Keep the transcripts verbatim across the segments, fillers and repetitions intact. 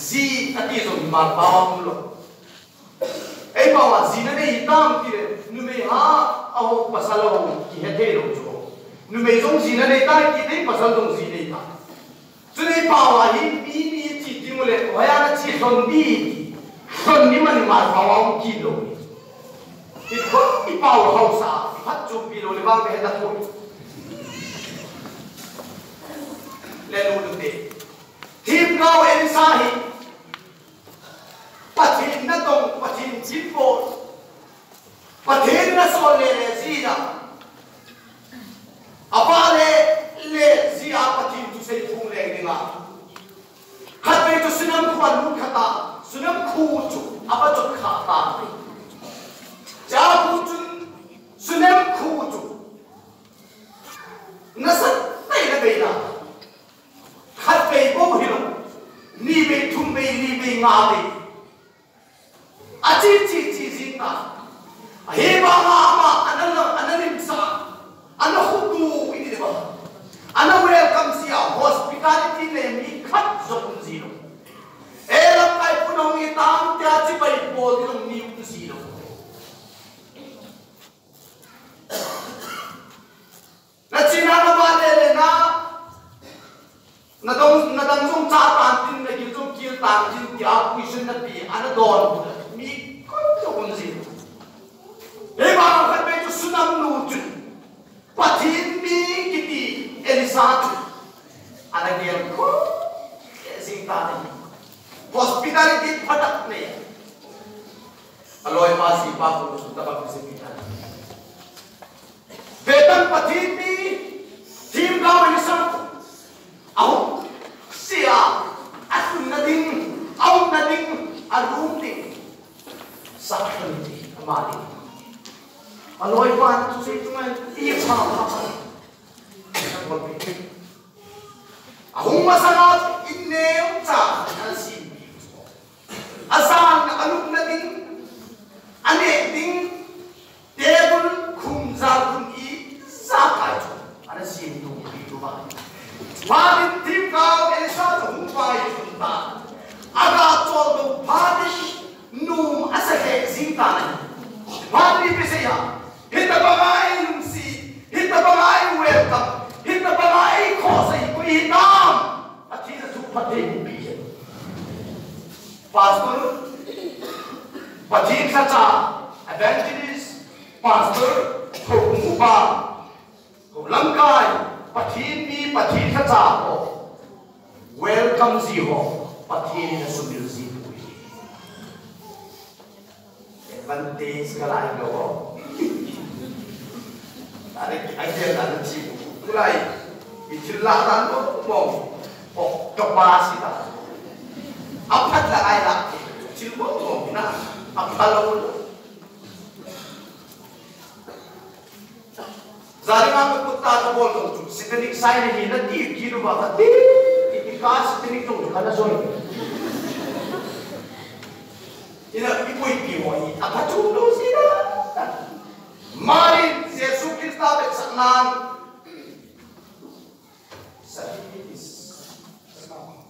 Ji ati jong ima pao lou. Ei pao a ji nanei tam tile, numei ha, aho pasal aho, kihe thei lou chu. Numei jong ji nanei tai ti, pasal jong ji nei tai. Chule i pao a hi mi, mi chi ti mu le, hoiya nachi lhon di ti. Lhon ni man ma pao a um kit lou. I pao, i pao hausa, i phatchompi lou le vang ve ta ko. Le nu nu te. Themgao Elisa hi. Pathen natong, Pathen thilbol. Pathen nasol le le jia. Ava le le jia Pathen thusei phung le dinga. Khatvei chu Sunem khu alut kha ta, Sunem khu chu ava chot kha ta. Chua khu chun Sunem khu chu nasa tai na vei la. Khatvei bou hilou. Nivei, thumvei, livei, ngavei. Achi, chi, chi, jing ta. Ahivanga ama, ana la, ana limsa. Ana khutu, iti de ba. Ana welcome sia, hospitality le mi khat jong um ji lou. E lamkai pun hung i tam tia chibai bol ding jong mi um ji lou. Na china na va le le na, na dong, na dang jong cha tan tin, na gil jong kil tan tin, tia question na pi, ana don, mi kon to kon jin. Hivang khatvei chu Sunem nu chun, Pathen mi kiti Elisa chu, ana gel ko, e jing ta ni. Hospitality phatak nei. Aloi pa si pa ko su ta ba ko se pi ta. Vetan Pathen mi, themgao Elisa, aho, sia, alhunna ding, aumna ding, alum ding. Sakhan ding, ama ding. Aloi pa na thusei tu ngai, i pha, pha, pha. Ahung masanga in neocha, ana si. Asan, alupna ding, aneh ding, table khum ja khum ija kai chu, ana sim tum pi tu ba. Vanin themgao Elisa chu hung pai chun ta. Aga chol do phatin, num asa he jing ta na. Phat ni pi sei a. Hitabanga i lungset, hitabanga i welcome, hitabanga i khohsah hi koi hitam? Pathen a thu phatthei boupi hi. Pastor, Pathen lhacha, evangelist, pastor, houbung upa, hou lamkai, Pathen mi, Pathen lhacha ho, welcome ji ho, Pathen in asumil ji poi. Advantage ka lai lou. Tare ki idea tare chi. Tulai. I thil la tan mo mo. O, capacity ta. Aphat la ai la. Thil mo mo na. Aphat lou. Jari ma ka kutta ka bol jong chu, satanic sign ahi nati kit uva kati, ipi ka satanic jong chu kana joi. Ina ipi ipi ho hi, apha chu lo si na. Mari Jesu Christa vetsahnan.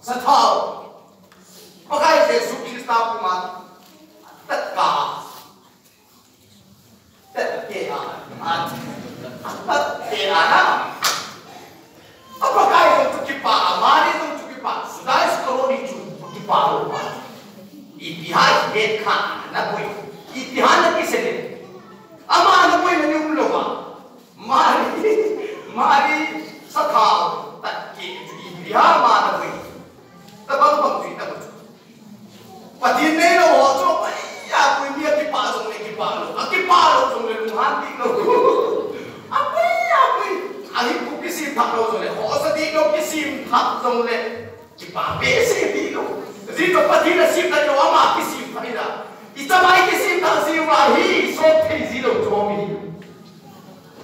Sathau. Pakai Jesu Christa puma. Tatka. Tete a, a, tete a na. A Pakai jong chu kipah, a Mari jong chu kipah, Judas Iscariot chu kipah lou va. Ipi ham het kha na poi. Ipi ham na kisei le. Ama na poi na ni um lou va. Mari, Mari sathau, tete chu ipi ham ama na poi. Tabang bang chu, tabang chu. Pathen neilou ho chu, apoi, apoi mi akipah jongle kipah lou, akipah lou jongle lunghan dih lou. Apoi, apoi, ahinkho kisemthah lou jongle, khohsa dih lou kisemthah jongle, kipah behseh dih lou. Ajeh chu Pathen asemthah lou, ama kisemthah ina. Ichan a ikisemthah jiu ahi, sot thei ji lou chu mi.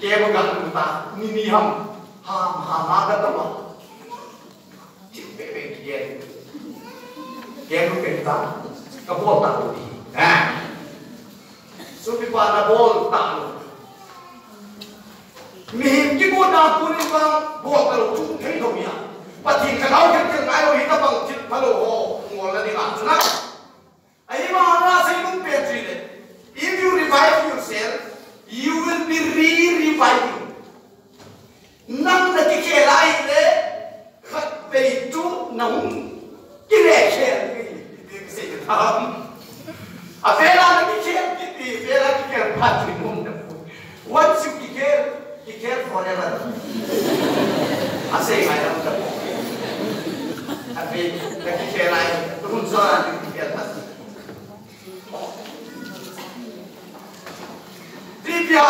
Kei ma gan ta, ni ni ham, ham, ham, ham, ka ta ma. Thil bebe kigen. Ken lu pen ta. Ka bol ta lu di. Ha. Supi pa na bol ta lu. Mihem kibol na kunin bang bol ta lu chu thei thou ya. Pathen ka lau thil thil ngai lu hi ta bang thil pha lu ho. Ngol na dinga. Hung kile khel, kile khel. Avela na kikhel kiti, avela kikhel phat ni mum na pu. Once you kikhel, kikhel forever. Asei ngai lam ta. Ave, na kikhel ai, tuhun sa na kikhel phat. Ti pia.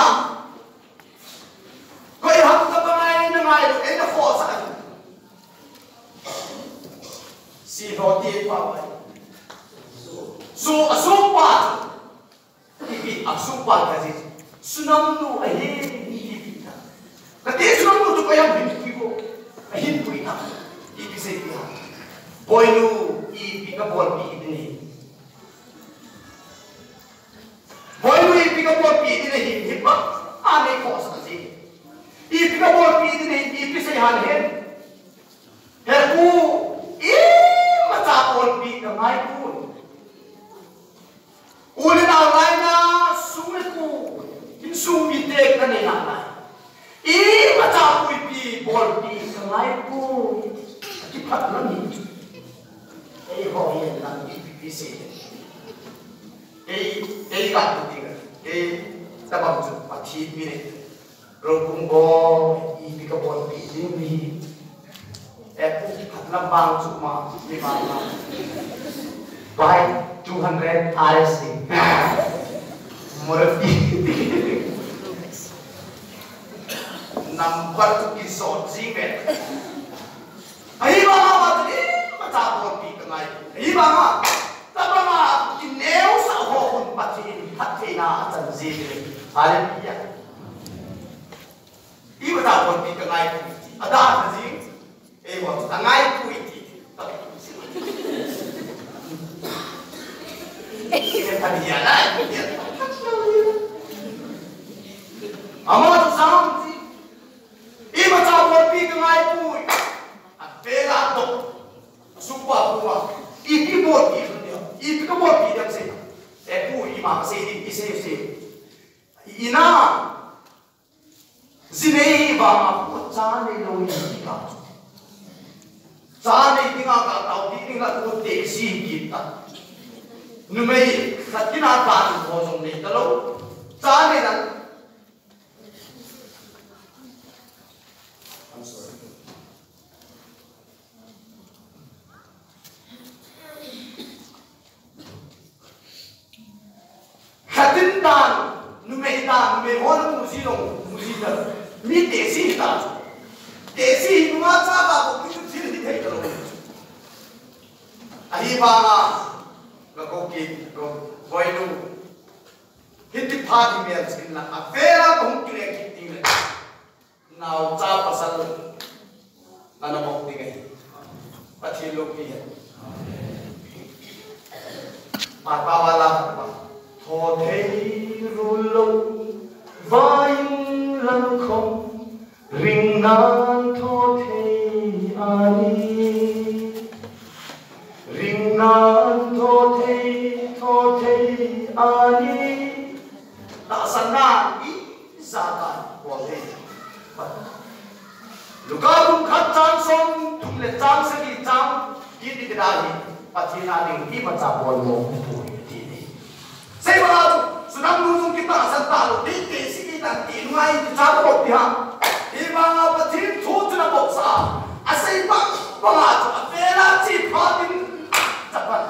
Koi ham tabang ai na ngai lo, ei na khosa. Si ho ti pa bai. Su, a su pa. Ipi a su pa ka ji. Sunam nu a hi ni ipi ta. Ka ti sunam nu tu ko yam hin ki ko. A hin pui ta. Ipi sei pi ha. Boinu ipi ka bol pi ni. Boinu ipi ka bol pi ni hi. Hi pa. A nei khosa ji. Ipi ka bol pi ni, ipi sei han hen. He pu, imacha bolpi ka ngai poi. U le nao lai na, sum le pu, insung mite ka nei nalai. Imacha puipi bolpi ka ngai poi. Kiphat lam hi. Ei ho hi lam ipi pi sei. Ei, ei ka tu ting. Ei tabang chu Pathen mi nei. Rokum bol, ipi ka bolpi ding hi. Eh, phat lam bang chu ma, mi ma ma. Buy two hundred R S C. Maruti. Number chu kisot jing ve. Ahivanga, Pathen imacha bolpi ka ngai. Ahivanga, tabanga kineosah ho khun Pathen phattheina achan jing. Hallelujah. Imacha bolpi ka ngai poi ti. Ada ka jing. Ei mo, ka ngai poi ti. Ka ngai poi ti. Ka ngai poi ti. Ama tu sam ti. Imacha bolpi ka ngai poi. Avela to. Supa puma. Ipi bolpi dia. Ipi ka bolpi dia sei. Eh, pu ima sei di, i sei sei. Ina. Ji nei vanga pu cha nei lou hi ta. Cha nei dinga ka tao ti ding la pu te si ki ta. Numei khat tina ta ho jong nei ta lou. Cha nei la. I'm sorry. Khatin dan, numei dan, numei ho na muji long, muji dan. Mi tesi dan. Tesi nunga cha ba ko kitu thil hi thei ta lo. Ahivanga, ka ko ki, ko, boinu. Hiti phat hi mel chin la, avela ko hung kile kit ding le. Naocha pasal nana bol ding ahi. Pathen loupi hen. Mata wala pa. Tho thei rul lou, vaiyun lang khom, ring nan tho thei ani. Ring nan tho thei, tho thei ani. Tahsan nan ijat a bol thei. Luka bung khat chang som thum le chang sagi chang kiti kida hi Pathen a ding imacha bol mo pu ti ni. Sei banga chu, sunam nu jong kitahsan ta lou, ti tesi kitan ti nunga imacha bol ti ham. Hivanga Pathen thu chu na bol sa. Asei bang banga chu, avela chi pha tin chapan.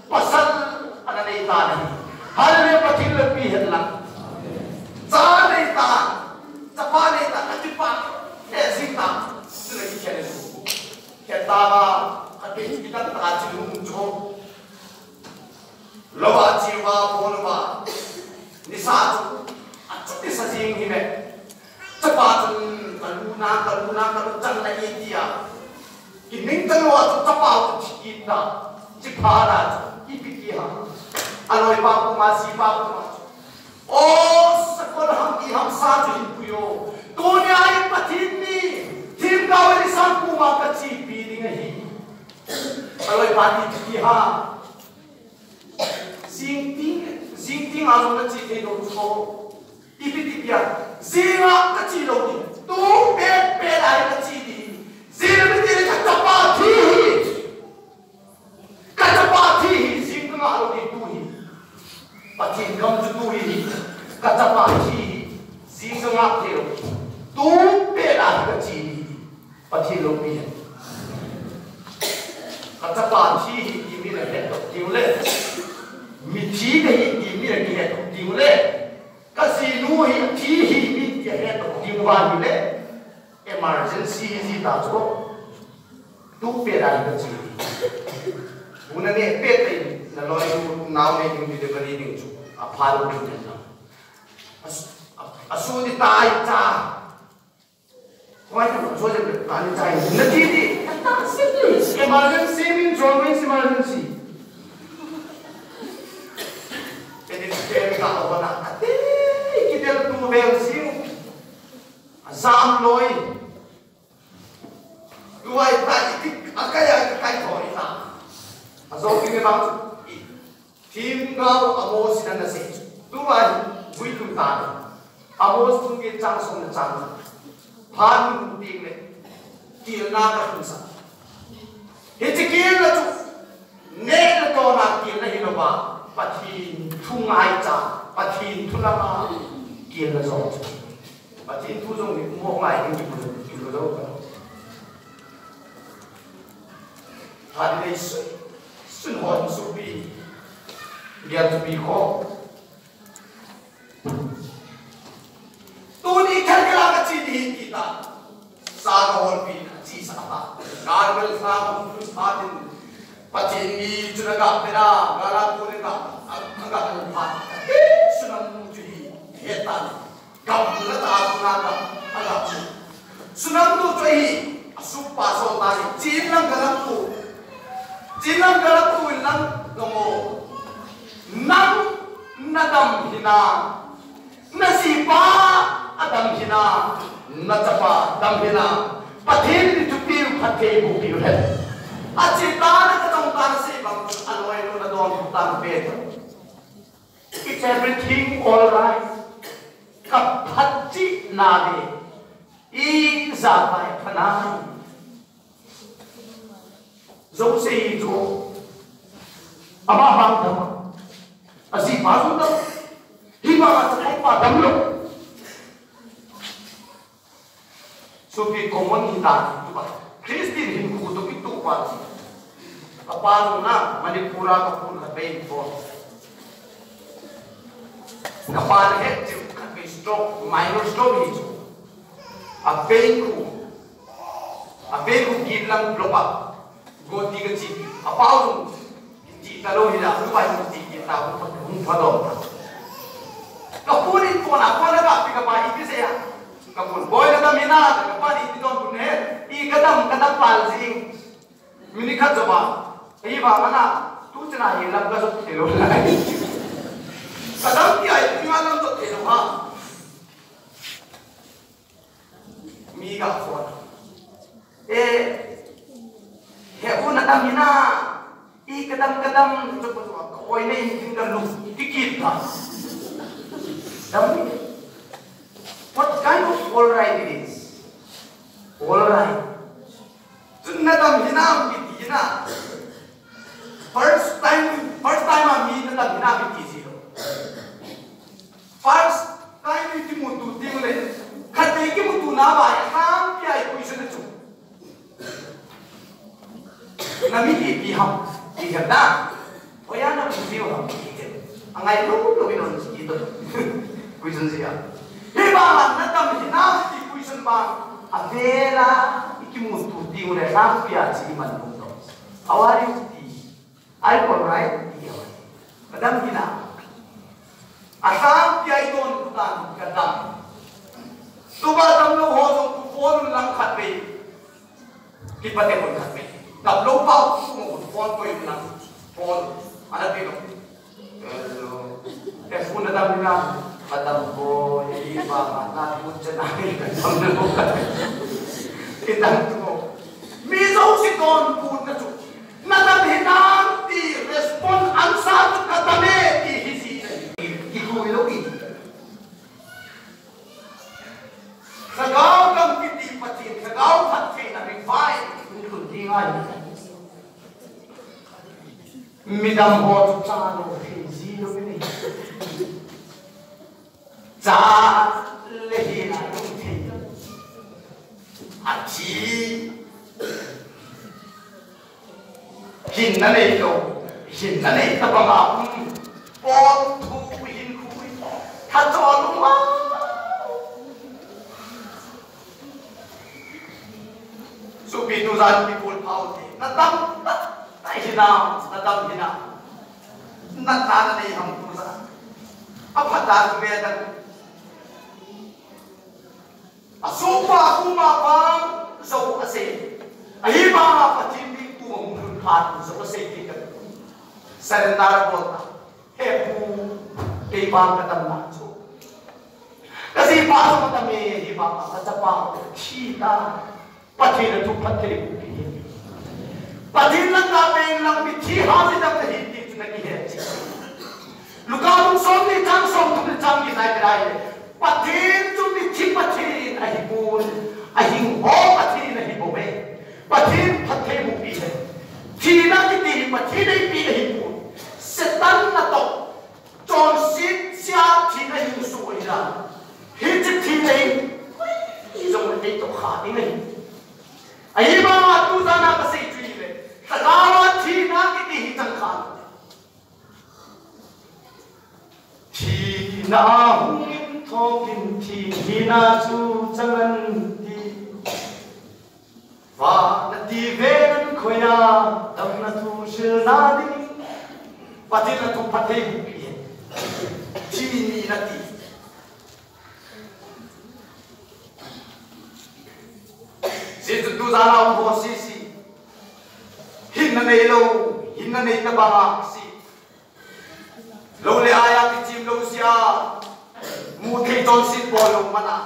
Pasal ana nei tan ahi. Hallelujah, Pathen loupi hen lang. Cha nei tan, chapa nei tan, akipa, eh, jing tan. Chule kikhel in. Khel ta ba, ati, kitan ta chi lung cho. Lou a chi uva, bon uva. Nisa chu, achuti sa jing hi me. Chapa chun, ka lu na, ka lu na, ka lu chan na e tia. Kining ka lu a chu chapa chu thi kit na. Chi pha na chu, ipi ti ham. A loipa kuma, jipa kuma chu. O, sakol ham i hamsa chu hin pui o. Tunia i Pathen ni, themgao Elisha kuma ka chepi ding ahi. A loipa ti ti ha. Jing ting, jing ting a jong na che thei lou chu. Ipi ti pia. Jing a ka che lou ding. Tu pet pet a ka che ding. Jing a mi ti le ka chapa thi hi. Ka chapa thi ahi ti mi nahet doh diu le. Mithi kahi ti mi nahet doh diu le. Ka jinu hi thi ahi ti mi nahet doh diu va ahile. Emergency ji ta chu. Tu pet a kachi. Bu naneh pet teng naloi u nao nei ding delivery ding chu. Apha lou ding na. Asu, asu di tai cha. Why not? So the plan is I. Nati di. Kata siti. Emergency means always emergency. Kati kati ka awana. Ati kitel tu bel sing. Azam loi. Tuai ta iti akai akai thoi ta. Azo ti me bang. Themgao Amos in ana sei. Tua hi vui lum ta. Amos bung get chang som le chang. Phat lum ding le. Kilna ka lhung sa. Hiche kilna chu. Neh le tohna kilna hilou va. Pathen thu ngaicha. Pathen thu lama kilna jong chu. Pathen thu jong ni mo ngai ding ki bu ki bu lo. Hadi dei sun, sun hon supi, bial supi ko. Tuni kal kala ka chi di kita. Sa ka hol pi na chi sa ta. Kal kal sa ka hol pi sa din. Pathen ni chu na ga pe na, ga la ko ni ga, a, a ga pa. Sunam chu hi, he ta. Gam la ta tu na ga, a ga. Sunam tu chu hi, a su pa so ta ni. Chin lang ga la tu. Chin lang ga la tu in lang no mo. Nang na dam hi na. Na jipa adam hina, na chapa adam hina, Pathen in thupi u phatthei boh piu hen. Achi tana ka tong tana sei bang, aloi nu na don tana pe. It's everything all right. Ka phat chi na ve. I ja pai phana. Jose hi chu ama bang dam. Ajipa jong dam. Hibanga chapang pa damlou. Supi common hita tu ba. Christian hinkho toh kitoh pa. Kapa jong na Manipur a kapun khat vei ko. Kapa na het chu khat vei stroke, minor stroke hi chu. A pain khu. A pain khu kit lang blow up. Go ti ka chi. A pau jong. Ti ta lou hi la, hung pai hung ti, ti ta, hung pha, hung pha dom ta. Ka pun in pon a, pon a ka pi ka pa, i ti se ya. Ka pun boy ka dam hina, ka pa ni ti don pun he. I ka dam, ka dam pal jing. Minute khat jo ba. Ei ba mana, tu chena hi lam ka jot thei lou lai. Ka dam ti ai, ti nga lam jot thei lou ha. Mi ga phone. Eh, he u na dam hina. I ka dam, ka dam, ka dam, ka oi nei ni ka lu. Ki kit ta. Dam ni. What kind of all right it is? All right. Tun na dam hina, mi ti hina. First time, first time a mi na dam hina, mi ti si lo. First time i kimuto ding le, khat vei kimuto na ba, a hang pia i question chu. Na mi ipi ham, i hep da. Oya na mu diu ham, i hep. Angai lou lou i non i to. Question sia. Hi ba na dam hina i question ba. Avela i kimuto ding le, hang pia chi man lou to. How are you? Ti. Ai, all right, ti a. Ka dam hina. A sang ti ai don tan ka dam. Tuba dam lou ho jong ku phone lang khat vei. Ki pate kon khat vei. Dam lou pau ku mo phone ko in lang. Phone. Ana ti lo. Hello. Te phone na dam hina. Ka dam ko, i ba ma na ku chena ka dam lou. Ki dam ko. Mi jong si don ku na chu. Na dam hinam ti respond answer chu ka dam e ti hi si. Ki hui lou i. Lhagao dam kiti Pathen, lhagao phattheina revive in lhun ding ahi. Midang ho chu cha lou thei ji lou ni. Cha le hi na lung thei. A thi. Hinna neilou, hinna nei tabang a um. Pon thu hin khui. Tha chon um a. Supi tu jan ki pul phau te. Na dam, na, na hinam, na dam hinam. Na ta na nei ham tu jan. A phat a tu ve dan. A sung pa kuma vang jou a sei. Ahivanga Pathen ding tu a hung lhun phat jou a sei ti ka. Surrender bol ta. He Pu, kei vang ka damna chu. Ka jipa chu ka dam e, ahivanga ka chapa thi ta. Pathen a thu phatthei hung pi. Pathen lang ka pe lang mithi ha ji dam na hi ti chu na kihe chi. Luka bung somni chang somthum le chang li nai nai le. Pathen chu mithi Pathen ahipon, ahing ho Pathen ahi bou ve. Pathen phattheibupi ahi. Thina kiti hi Pathen eipi ahipon. Satan natoh. Chonset sea thina hing su ahi la. Hiche thina hi. Koi jong le eitoh kha ding ahi. Ahivanga tu jan a kasei chu ahile. Lhagao a thina kiti hi chang kha. Thina hung in thawkin thi hina chu chang an ti. Vana ti ven an khoi a, damna thu hrilna ding. Pathen a thu phattheibupi. Thi ni na ti. Jesu tu jan a um ho sisi. Hinna neilou, hinna nei tabang a si. Lou le ai a kichim lou sia. Mu thei chonset bol lou man a.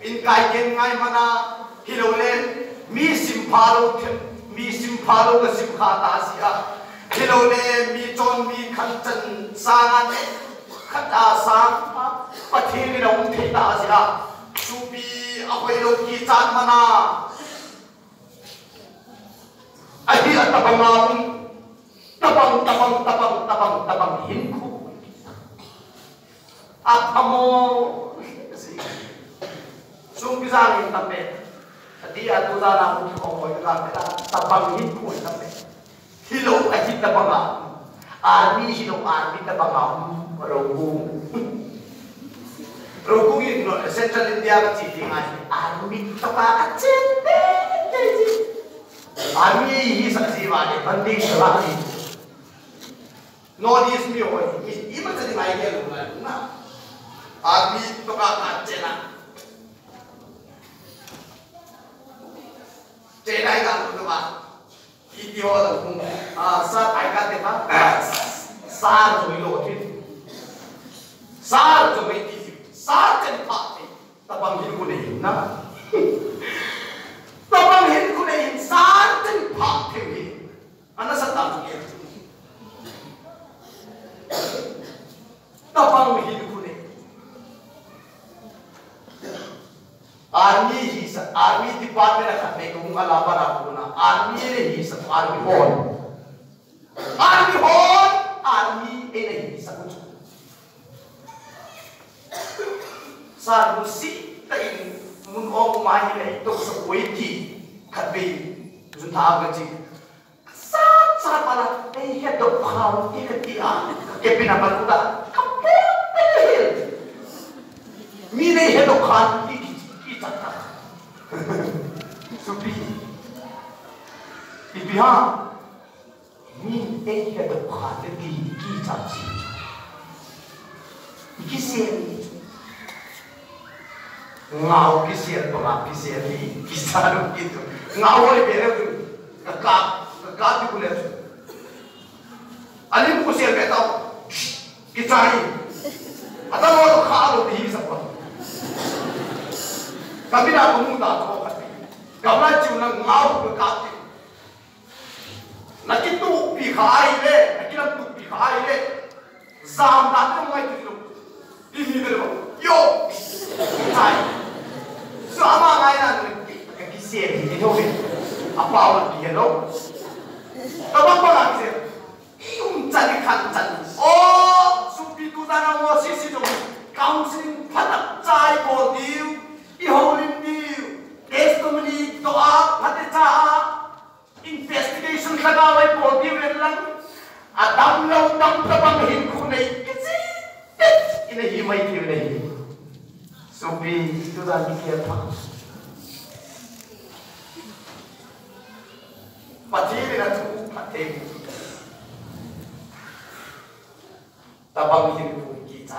In kai ken ngai man a. Hilou le mi sim pha lou them, mi sim pha lou ka sim kha ta sia. Hilou le mi chon mi khan chan sang a ne. Khat a sang a. Pathen in a um thei ta sia. Supi a hoi lou kichat man a. Ahi a tabang a um. Tabang, tabang, tabang, tabang, tabang hinkho. A phamo. Sung kizang in tam pen. Ati a tu jan a um khom hoi ka pen. Tabang hinkho tam pen. Hilou ahi tabang a. Army hilou army tabang a um. Rogo. Rogo in no, Central India ka chi ti ngai. Army tabang a chen te te. Army hi sa si va le bandage la ni. North East mi hoi, mi, ima sa di mai ke lo na, na. Army to ka ka chena. Chena i ka lo ba. Iti ho lo kung. Ah, sa tai ka te ba. Sa lo lo ti. Sa lo lo ti. Sa chen pa ti. Tabang hinkho nei na. Tabang hinkho nei, sa chen pa ti. Ana sa ta tu ke. Tabang hinkho nei. Army hi sa, army department a khat nei kong ala bara kuna. Army le hi sa, army hon. Army hon, army e nei hi sa kun. Sa nu si ta in mun ong ma hi nei to sa koi ti. Khat be, jun tha ka chi. Sa, sa pala, ei he dok khau, ti ka ti a, ka kepina baluda, ka pe, pe, he. Mi nei he dok khau, ti ki, ki chak ta. Supi. Ipi ha. Mi ei he dok khau, ti ki, ki chak si. Ki se ni. Ngau kisel, panga kisel hi, kisa lo kitu. Ngau hoi be le tu. Ka ka, ka ka tu le. Alim kusel be tau. Kichai. Ata lo kha lo hi sa pa. Kami na ko mu ta ko ka. Kami na chu na ngau ka ka ti. Na kitupi kha ahile, na kilam tupi kha ahile. Jam dan lo ngai tu lo. Ti mi lo. Yo. Sai. So ama ngai na ni. Ka kisel ni tho ni. Apa wa ki lo. Ka ba ba la kisel. I um chan ni khan chan. O, supi tu dan a mo si si tu. Counseling phatak chai bol diu. I holim diu. Testimony to a phate cha a. Investigation lhagao Mai bol diu ven lang. Adamlou dam tabang hinkho nei kichi. Ina hi mai diu nei. Sopi, tu dan ni kia pha. Pathen in athu phatthei. Tabang hinkho kicha.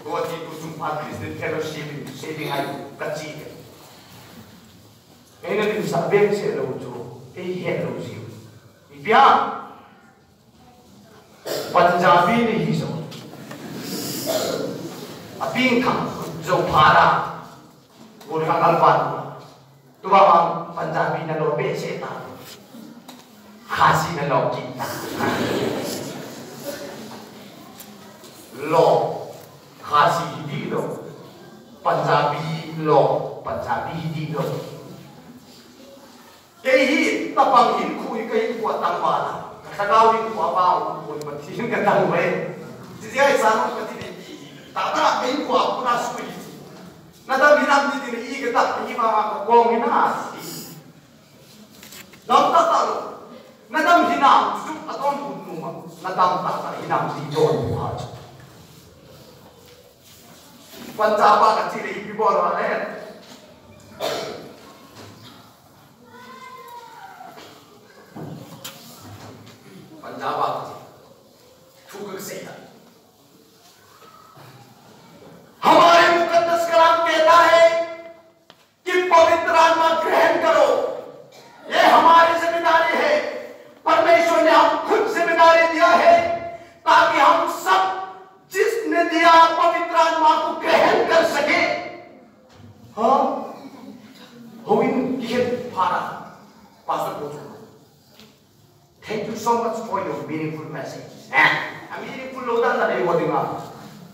Ko ti tu sung pa Christian Fellowship in saving ai kachi. Eina dinsah bep seh lou chu, eihet lou jiu. Ipi ham, Punjabi ni hi jo. Apeng thang jo pha da. Gol thang alban. Tua vang Punjabi nalo behseh ta. Khasi nalo kit ta. Lo. Khasi hi dih lou. Punjabi lo, Punjabi hi dih lou. Kei hi tabang hinkho hi ka hinkho a tang val a. Ka lhagao hinkho a vang u pon Pathen ka tang uve. Chijeh a i san u Pathen in ti hi. Tata ka hinkho a puna sui hi. Nadam hinam ti ti na i ka tah hi vang a ka kong hi na si. Dam tah tah lou. Nadam hinam chu adon hun nu ma. Nadam tah tah hinam ti don bu ha chu. Punjab a ka chi le ipi bol a le. Punjab a ka chi. Thu ka sei ta. हमारे मुकद्दस कलाम कहता है कि पवित्र आत्मा ग्रहण करो। ये हमारी जिम्मेदारी है। परमेश्वर ने हम खुद जिम्मेदारी दिया है ताकि हम सब जिसने दिया पवित्र आत्मा को ग्रहण कर सके। हाँ? Houin kikhen pha da. Pastor ko chu. Thank you so much for your meaningful message. Eh? A meaningful lou dan dan eiho dinga.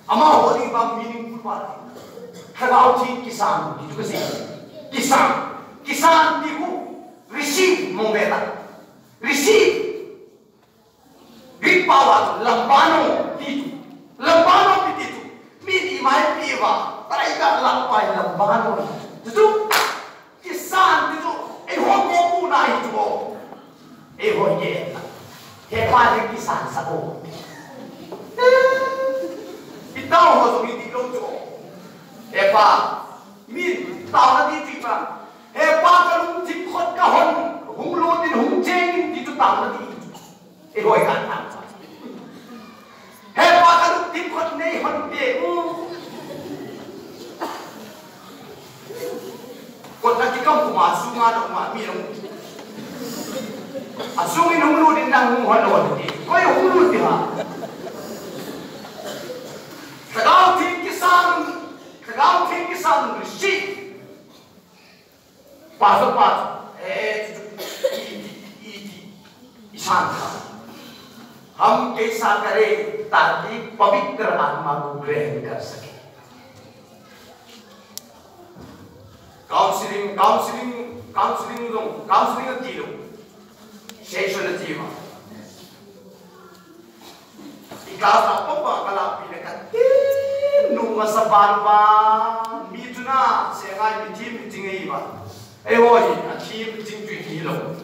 Amaho ding bang meaningful pa. Lhagao Theng kisan, ti chu ka sei. Kisan. Kisan ti khu. Receive mong ve ta. Receive. Greek pao a chu lambano ti chu. Lambano ti ti chu. Mi ni mai pi va. Tarai ka lampai lambano. Chu chu. Kisan ti chu. Eiho ko pu na hi chu. Eiho ye. He pa ni kisan sa ko. Itao ho so mi ti lo chu. He pa. Mi tao na ti ti pa. He pa ka lungthim khut ka hon. Hung lut in hung cheng in ti chu tao na ti. Eiho i kan tang. He pa ka lungthim khut nei hon te u. Kot na kikam kuma sunga na uma mi long. A sung in hung lut in nang hung hon lo ti. Koi hung lut ti ha. Lhagao Theng kisan, Lhagao Theng kisan receive. Pastor, pastor, eh, iti, iti, iti, isan ka. हम कैसा करें ताकि पवित्र आत्मा को ग्रहण कर सके? Counseling, counseling, counseling jong, counseling ati lou. Session ati ma. I class a papa ka lapi le ka tin nung a sa ban ba mi tu na se ngai mi thim mi ting ei ba. Ei ho hi a thim ting tu hi lo.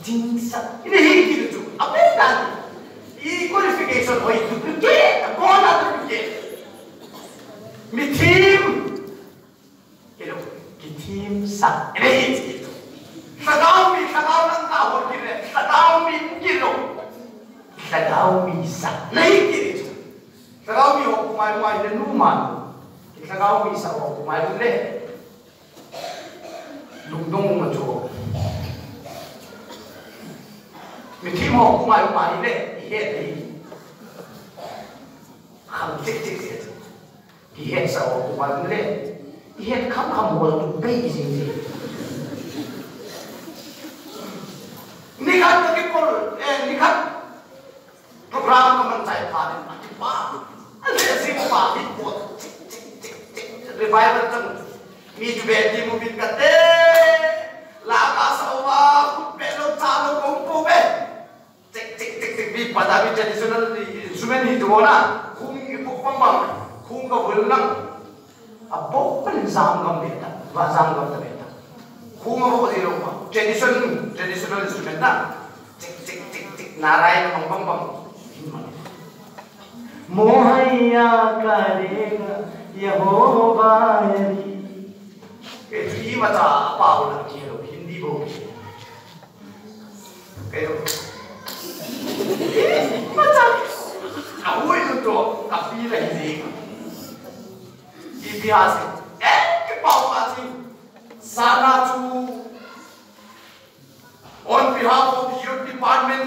Ting sa. I ne hi ki tu. A pe ta. I qualification hoi duplicate. A ko na duplicate. Mi thim. Kilo, kithim sah. Ene hi kilo. Lhagao mi, lhagao lang ta hol kile. Lhagao mi kilo. Lhagao mi sah. Nei kilo. Lhagao mi ho kumai mai le nu man. Lhagao mi sah ho kumai le. Lungdong ma cho. Mi thim ho kumai mai le. Ihe le. Kham chik chik chik. Kihet sa o kuman le. Kihet kham kham bol tu bei jing jing. Nikhat ka kikol, eh, nikhat program ka man chai pha din, a kipa. Ase si pa hi ko. Revival chang. Mi chu be ti mu bin ka te. La ka sa wa, kut be lo cha lo kong ko be. Tik, tik, tik, tik, mi Punjabi traditional instrument hi tu na. Khung i pok pang pang. Khung ka bul nang. A pok pan jam gam beta. Va jam gam ta beta. Khung a pok zero pa. Tradition, traditional instrument na. Tik tik tik tik, Narayana bang bang bang. Mohaiya karega Yehovah yari. Kei chu imacha pao la kei lo, Hindi bou kei. Kei lo. Imacha. Ahui lo to, kapi la hi. Ipi ase. Eh, kei pao la si. Sana chu. On behalf of the youth department,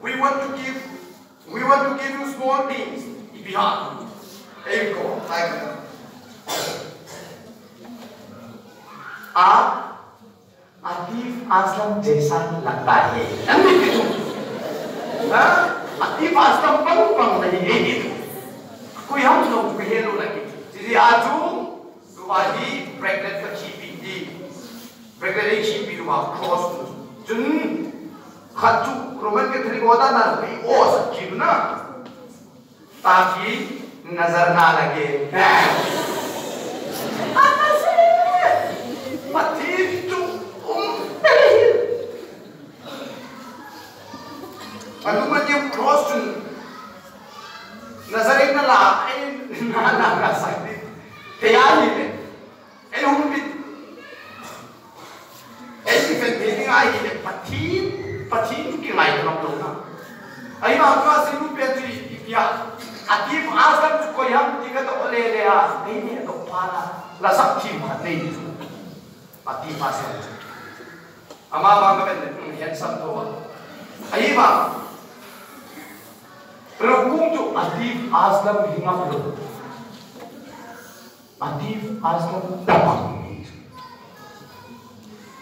we want to give, we want to give you small things. Ipi ham. Ei ko, hai ko. आप आतिफ असलम जैसा लगता है। Ha? Atif Aslam bang bang nahi hai. Koi ham lo ko helo lagi. Sidi aju Tua hi bracket ka khipi ti. Bracket hi khipi tua cross tu. Chun khat chu Roman Catholic order na hi o sa ki na. ताकि नजर ना लगे। Pathen chu um. Anu ma ni cross chun. Nazareth na la, ei, na, na, na, sa, te ya ni le. Ei hung bit. Ei ti fen te ni ngai le, Pathen, Pathen ki ngai lo lo na. Ei ma ka si lu pe ti, i pia. Atif Aslam chu koi ham ti ka to le le a. Ei ni to pa la. La sak ti ma te ni. Atif Aslam. Ama bang ka pen, hmm, handsome to ba. Ahi ba. Pero kung tu Atif Aslam hi ngap lo. Atif Aslam tabang.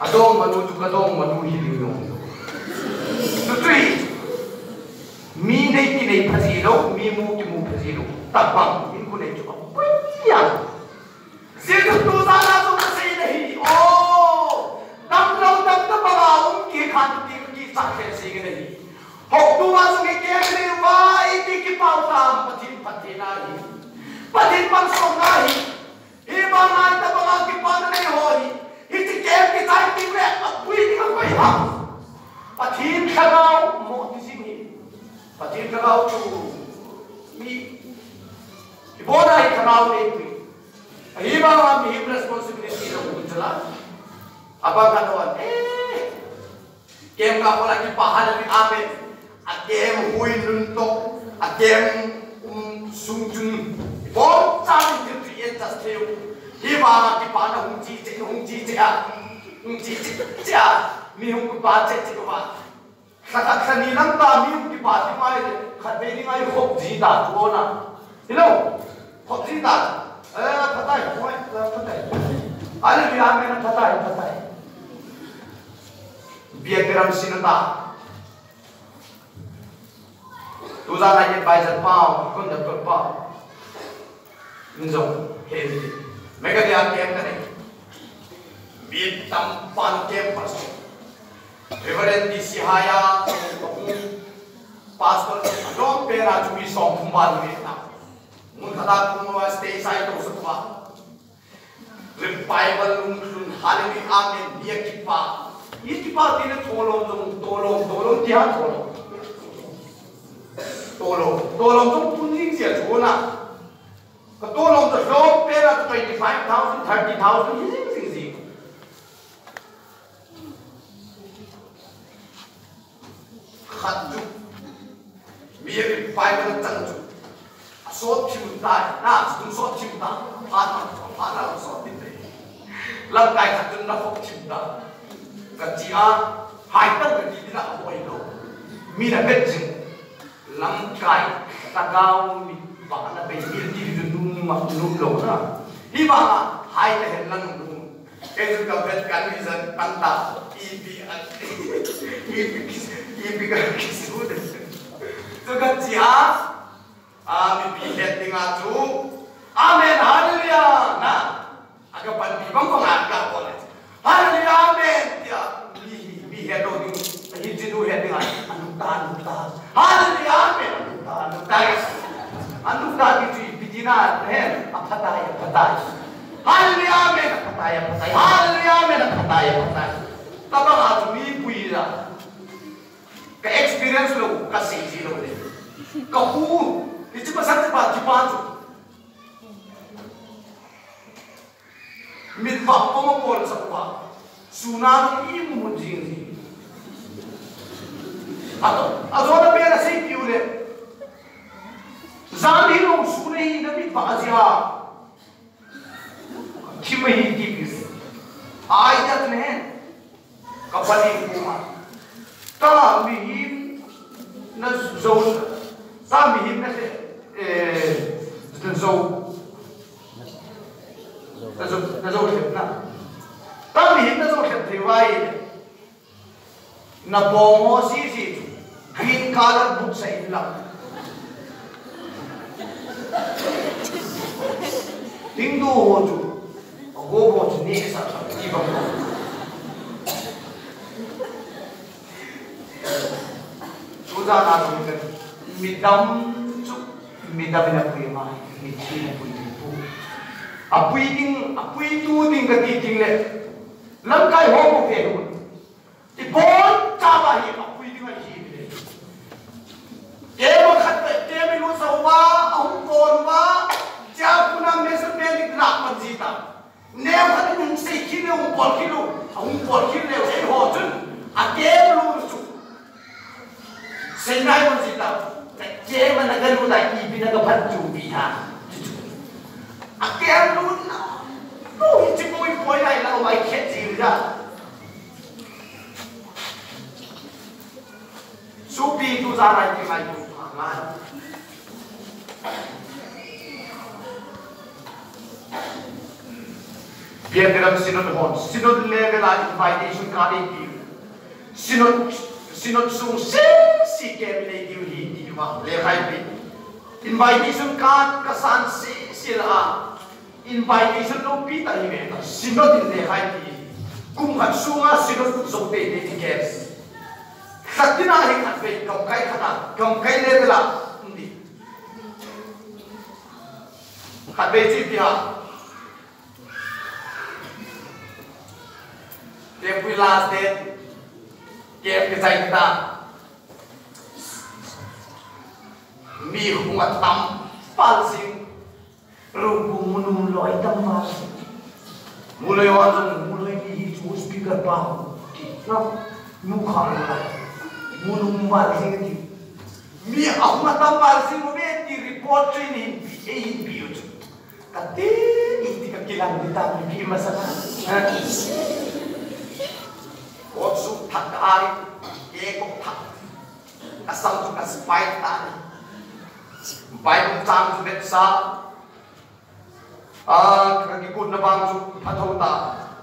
Adong manu tu ka dong manu hi ling long. Tu tui. Mi nei ki nei phaji lo, mi mu ki mu phaji lo. Tabang, in ku nei tu ka. Pui ya. Jesu tu sa la tu ka sei nahi. Oh, dam lo dam ta ba la um ki khan ti ki sa ke sei nahi. Hok tu ma su ki ke ni ba i ti ki pau ta Pathen Pathen nahi. Pathen pan so nahi. Hi ba ngai ta ba la ki pa na nei ho hi. Hi ti ke ki sai ti le a pui ti ka koi ha. Pathen Lhagao mo ti si ni. Pathen Lhagao tu mi. Hi bo nai Lhagao nei pui. Ahi ba, mihem responsibility lo hun chala. Abang ka doan. Eh. Kem ka pola ki pa haleluya amen. A kem hui nun to. A kem um sung chun. Bom cha ni tu tu yen tas theu. Hi ba ki pa na hung chi che, hung chi che a. Hung chi che che a. Mi hung pa che che ba. Khat khat khat ni lam ta mi ki pa ti mai le, khat ve ni ngai khop ji ta tu na. Hello. Khop ji ta. Eh, phatai, khop, eh, phatai. Hallelujah, amen, phatai, phatai. Bia peram sina ta. Tu za na advisor pau, conductor pau. Injong, he ni. Mega dia kem ka ni. Bit tam pan kem pastor. Reverend D C Haya, pastor, dom pera chu mi som thum bal ni na. Mun khat a kum wa stay side to sa ba. Revival lung lung hallelujah amen. Dia kipa. Dia kipa ti le tholom dong, tholom, tholom dia tholom. Tholom, tholom dong pun jing sia chuna. Ka tolom to lom pera to twenty five thousand, thirty thousand, hi jing jing jing. Khat chu. Mi a pai ka chang chu. A sot thiu tai, na, sot thiu tai. Pha na, pha na, sot thiu tai. Lamkai khat chu na khop thiu tai. Ka chi a, hai tang ka ti na a boi lo. Mi na bet jing. Lamkai, Lhagao mit vahna bei mil ti chu nung ma nung lo na. Hi vang a, hai ka hen lang nung. Kei chu ka vet ka ni zan pan ta. Ipi a, ipi, ipi ka kisu de. Chu ka chi a, a mipi het ding a chu. Amen, hallelujah, na. Aga panpi bang bang a ka bol. Hallelujah, amen. Tia, mi, mi het lo ding. Hi chi du het ding a. Anu ta, anu ta. Hallelujah, amen. Anu ta, anu ta. Anu ta ki chi pi ti na, he. A phatai, a phatai. Hallelujah, amen. A phatai, a phatai. Hallelujah, amen. A phatai, a phatai. Tabang a chu mi pui la. Ka experience lou, ka sei ji lou le. Ka hu, hiche masang te pa, kipa chu. Mit vah pom a pol sa pa. Sun a imu mun jing ji. Ato, ajo na pe na sei piu le. Jan hilou sun a hi na mit vah ji a. Thim ahi ti pi. Ai dat ne. Ka pali kuma. Ta mihem na jo. Ta mihem na se. Eh, na jo. Na jo, na jo le na. Ta mihem na jo le thei vai. Na bong ho sisi chu green color book sa in lang. Hindu ho chu, a go ho chu ni sa sa ti bang. Chu jana chu midam chu, midam in apui ma, mithi in apui pu. Apui ding, apui tu ding kati ding le. Lamkai ho ko ve hu. Ibon chauva hi apui ding ahi le. Kei ma khat pe, kei mi lu sa uva, ahung kon uva, cha puna me sa me dik lak pan ji ta. Neo khat in hung sei kit le, hung bol kit le, ahung bol kit le, eiho chun, akei lu chu. Sei nai pan ji ta. Kei ma na ka lu ta, ipi na ka phat chu pi ha. Akei lu na. Lu hi chi poi poi lai la, mai khet ji da. Supi tu za lai ti mai tu ma ngai. Biakiram Synod hon, Synod level a invitation card ei pi. Synod, Synod sung sisi kei mi nei diu hi ti ma le khai pi. Invitation card ka san sisi la. Invitation lo pi ta hi ve ta, Synod in le khai ti. Kum khat sunga Synod zo te te ti ke. Khat tina hi khat ve, kam kai khat a, kam kai le ve la. Ndi. Khat ve chi pi ha. Te pui last date. Ke pi sai ta. Mi hung a tam pal sing. Rukung munung loi tam ma. Muloi wan jong muloi ni hi chu speaker pa. Ti na. Nu kha lo la. Munung ma jing ti. Mi ahung a tam ma jing mo be ti report training pi e hin pi u chu. Ka ti i ti ka kilang ti ta mi pi ma sa na. Ko su thak ai. E ko thak. Ka sam chu ka spy ta ni. Bible chang chu vet sa. A, ka kikutna vang chu phatho ta,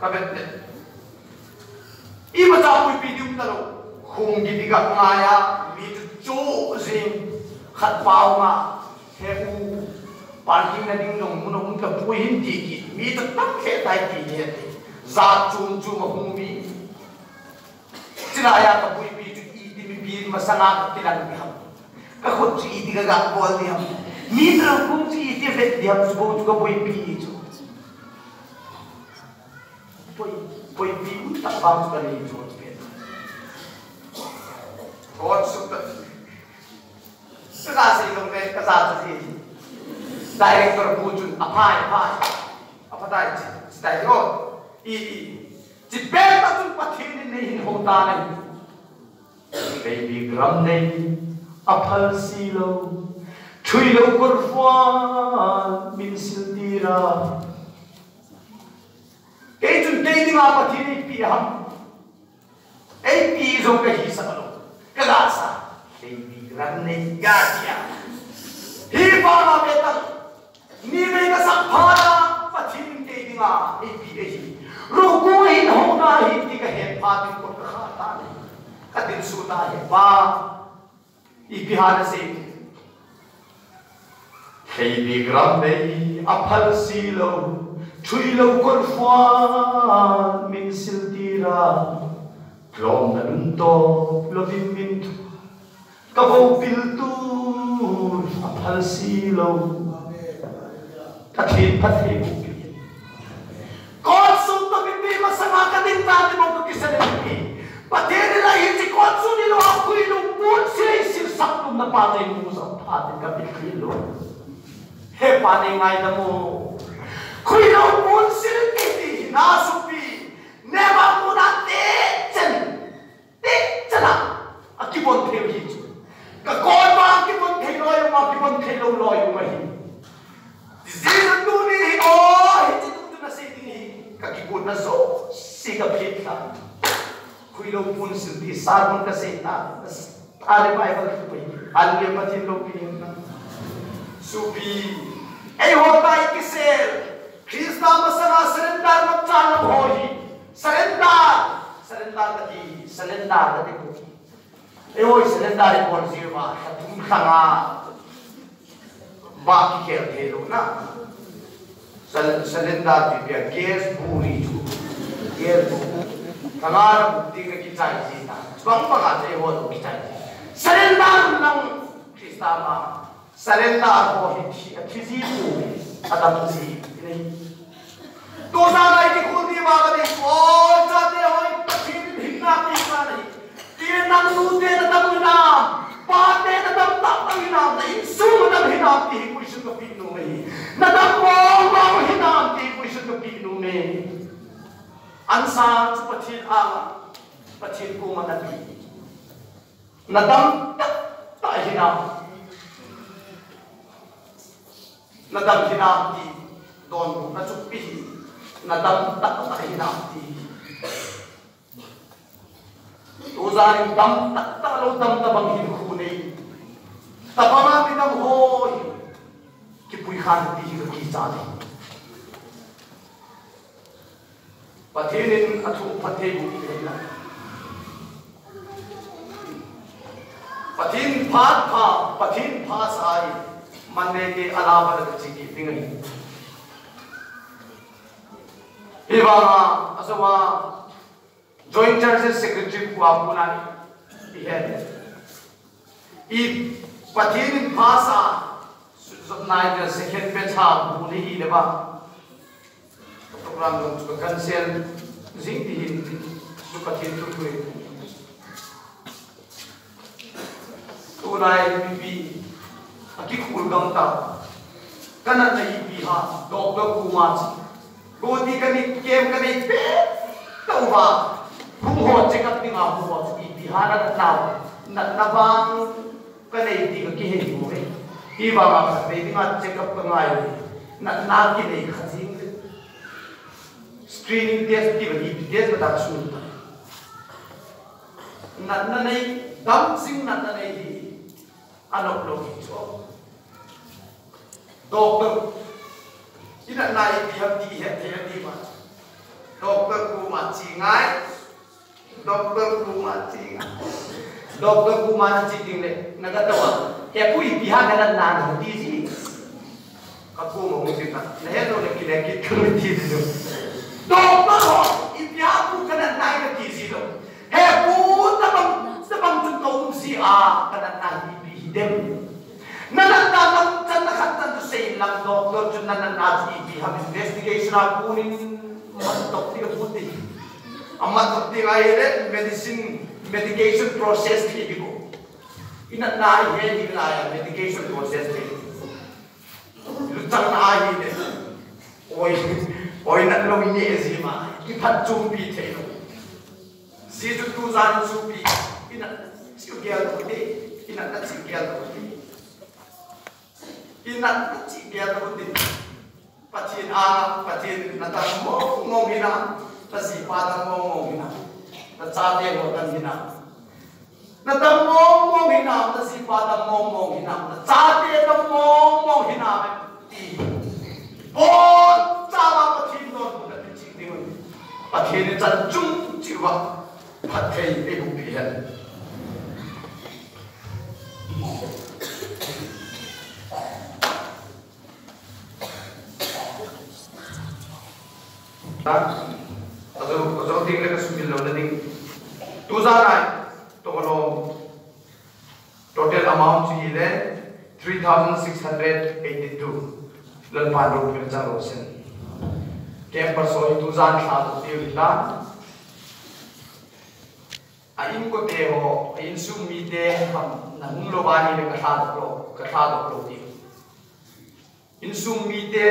ka vet le. Imacha puipi ding um talou. Khung kiti ka ngai a, mi chu chu jing khat pau ma. He u, parking na ding jong mun a um ta pui hin ti kit. Mi chu tam khe tai ti he ti. Jat chom chom a hung mi. Chulai a ka puipi chu iti mipi masanga ka kilang ding ham. Ka khut chu iti ka ga bol ding ham. Mi tro kum chu iti vet ding ham chu bou chu ka puipi chu. Pui, puipi um tak bang chu ka nei chu chu pen. Kot su ta. Ka ja sei jong le, ka ja ta ji. Director pu chun, aphai, aphai. Aphatai chi, chi tai jo. I, i. Chi pen ta chun Pathen in nei hin hou ta nei. Kei bikram nei, aphal si lou. Thui lou kor fua, min sil tira. Kei chun kei dinga Pathen in eipeh ham. Eipeh jong ka hisah lou. Ka ga sa. Kei bikram nei ga tia. Hi pa ma be tang. Ni mei ka sak pha a, Pathen in kei dinga eipeh ahi. Rukung hin houna hi ti ka het phat in kot ka kha ta ni. Ka dilsu ta hi pa. Ipi ham na sei. Kei bikram nei, aphal si lou, thui lou kor fua, min sil tira. Lom na nun to, lom in min thu. Ka bou pil tu, aphal si lou. Ka thin phat he bou pil. Kot sung to mipi masanga ka ding ta ti bou ka kisan mipi. Pathen in la hiche kot sung ni lou a pui lou. Napa te mu sa pha te ka pi thei lou. He pa nei ngaidam o. Khuilou pun sil kiti na supi. Neba puna te chen. Te chen a. A kibon thei hi chu. Ka kon ma kibon thei lou, ma kibon thei lou lou ma hi. Jesu tuni hi o, hiche tuni na sei ding hi. Ka kigotna jouse ka phet lha. Khuilou pun sil ti sermon ka sei ta. A le Bible tu pai. Hallelujah, Pathen loupina. Supi. Eiho tai kisel. Christa masanga surrender ngam chan ngam ho hi. Surrender. Surrender kati. Surrender kati ko. Eiho surrender ko ji ma. Hatum khanga. Ba kikhel thei lou na. Sal-, surrender ti pia gas bu ni chu. Gas bu. Thanga bu ti ka kichai ji ta. Bang bang a te ho lo kichai. Surrender nang Christa ma. Surrender ho hi thi, thi ji bu. Adam ji. Nei. Tujan a i kikhol diu va ka dei, oi, chate hoi, Pathen in hinna pe ta nahi. Ti nang nute nadam hinam, pate nadam tahtah hinam, na insung nadam hinam ti hi question kapeh nom ahi. Nadam mong mong hinam ti hi question kapeh nom e. Answer chu Pathen a, Pathen koma nape. Nadam tahtah hinam. Nadam hinam ti donbutna chu ipi hi. Nadam tahtah hinam ti. Tujan in dam tahtah lou dam tabang hinkho nei. Tabang a midam ho hi. Kipui khan ti hi ka kicha ni. Pathen in athu phatthei bu ti na. Pathen phat pha, Pathen phasah a i man nei te ala ba da chi ki ding ahi. Hi vang a, asawa, Joint Churches Secretary pu a pu na i he. I Pathen in phasah, su-, su-, nai ka second batch ha bu ni hi le ba. Program jong chu ka cancel jing ti hin chu Pathen thu thu. Tulai mipi akikhol gam ta. Ka natna ipi ham, doctor koma chi. Goti ka ni kem ka nei pet tauva. Hung ho check up dinga hung ho chu ipi ham na natna. Natna vang ka nei ti ka kihei mo e. Hi vang a khatvei dinga check up ka ngai. Natna kinei kha jing le. Screening test ti ba ipi test ba ta sun. Natna nei, dam jing natna nei hi. Anop lou hi chu. Doctor. I natna ipi ham ti het thei a ti ba. Doctor koma chi ngai. Doctor koma chi ngai. Doctor koma na chi ding le. Na ka tawa. He pu ipi ham na natna na ti ji. Ka koma mu ti ta. Na he no le ki le ki tu ti ji. Doctor ho. Ipi ham pu ka natna na ti ji lou. He pu tabang, tabang tu ka um ji a. Ka natna ipi hi dem. Na natna lam chan na khat chan tu sei lang doctor chun na natna chu ipi ham investigation a kunin mat tok ti ka pu ti. A mat tok ti ngai le medicine, medication process ti ipi ko. I natna hi he ni la ya medication process ti. Luchang na hi le. Oi, oi nat lou ni e ji ma. Kiphat chumpi thei lou. Jesu tujan supi, i natna chiu gel lou te, i natna chiu gel lou te. I natna chiu gel lou te. Pathen a, Pathen na dam mong mong hinam, na jipa dam mong mong hinam, na chate ho dam hinam. Na dam mong mong hinam, na jipa dam mong mong hinam, na chate dam mong mong hinam. Ti. Bon, chama Pathen donbutna pe ching ding un. Pathen in chan chung cheh uva phatthei eiboh peh hen. Ta, ajo, ajo ding le ka sumil louna ding. Tujan a, to ko lo. Total amount chu hile three thousand six hundred eighty-two. Lalpan roupia chang rosen. Campers ho hi tujan lha tiu hita. A inkote ho, a insung mite ham na hung lou va ahile ka thadoh lou, ka thadoh lou ti. Insung mite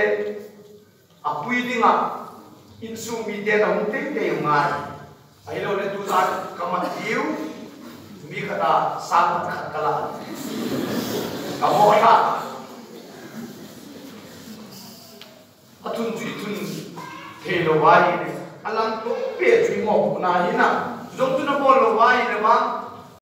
apui dinga, insung mite na hung teitei u ngai. Ahilouleh tujan ka mat diu, mi khat a sang khat khat ka la. Ka mo tha. A thun chu i thun thei lou va ahile, a lam to pe chu i mo na hi na. Jong chu na bol lou va ahile vang,